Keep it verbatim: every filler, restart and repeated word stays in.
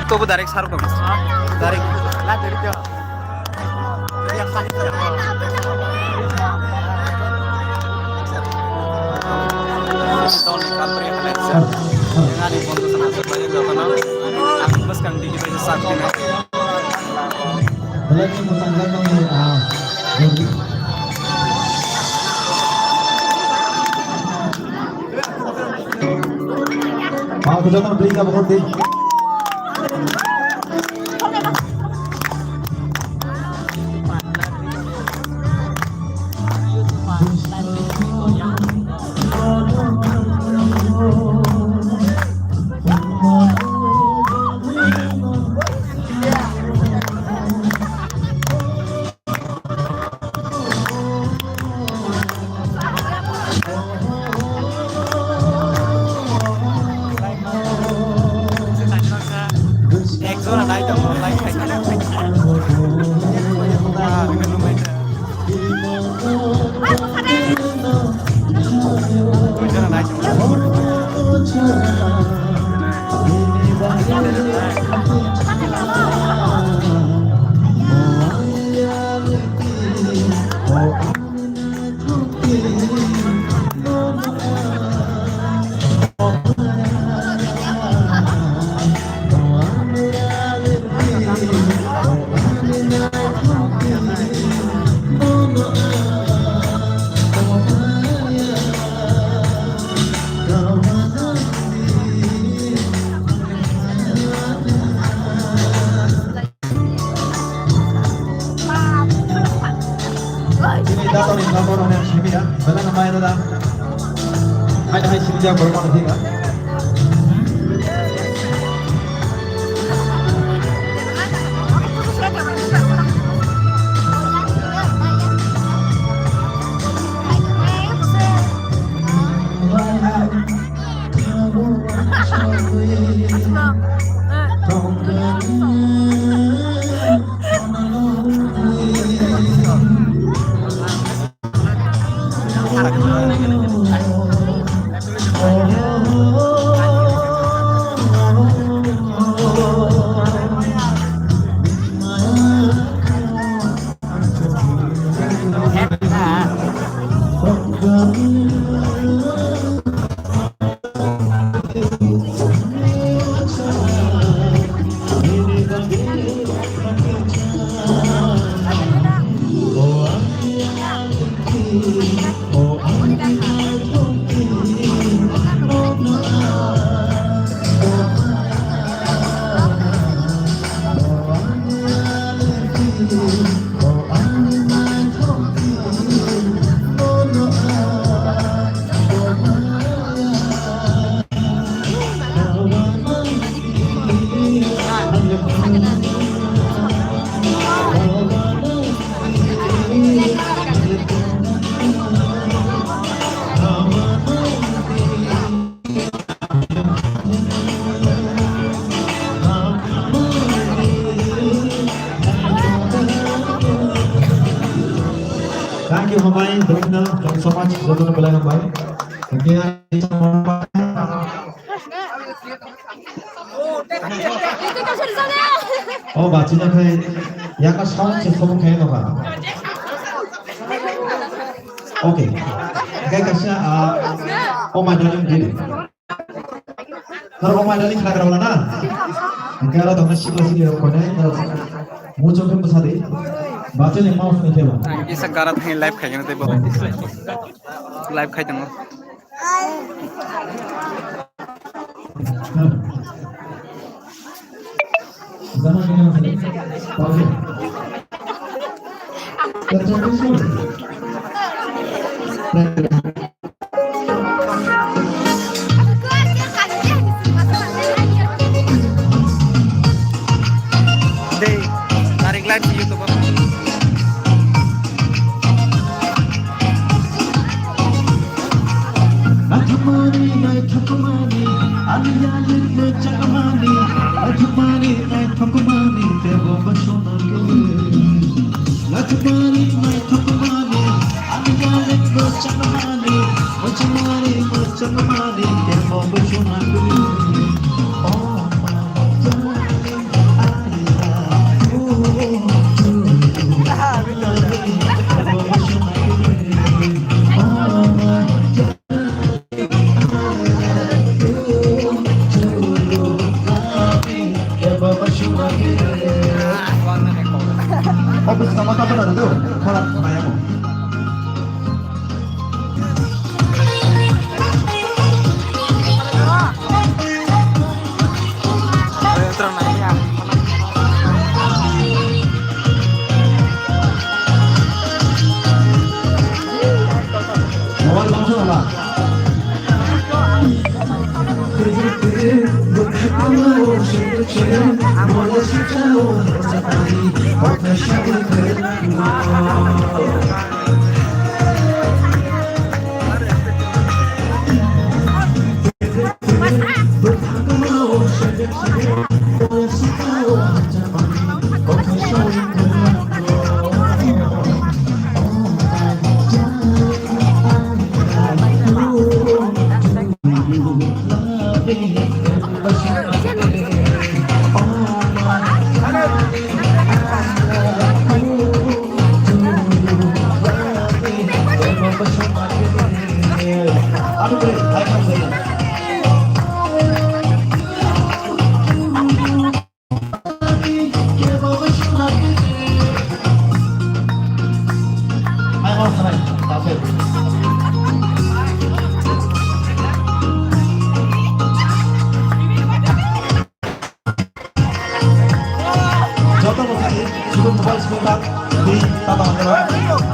Tobo direct sar ko. Direct. Chini dato ni nogo rok ni simi ya, belai no mai rw da. Hai hai sini ya, borok mano thik ya. Thank you, hambai, Dr. Somaj, jotono belai hambai. Thank you. O bachina khai yaka sound se sobo khai no ba. Okay. Kai kaisa, ah, o my darling did. Tar o my darling khna gra wala na. Kai ro dona sikla sikli rok kone. Muchung khe bwsa di. Bachini mouse ni theba. Isa gara thani live khai jana tebo. Live khai tamo. Dei, tarik live di YouTube. Naithokmani, naithokmani, ani yalik no chakmani. Naithokmani, naithokmani, tebo basona ke. Naithokmani, naithokmani, ani yalik no chakmani. Naithokmani. Office kama kama na do, khara maya mo. Mobile bangsa wala. Joto bwkhani sudu mobile screen tak di tata hwnwi.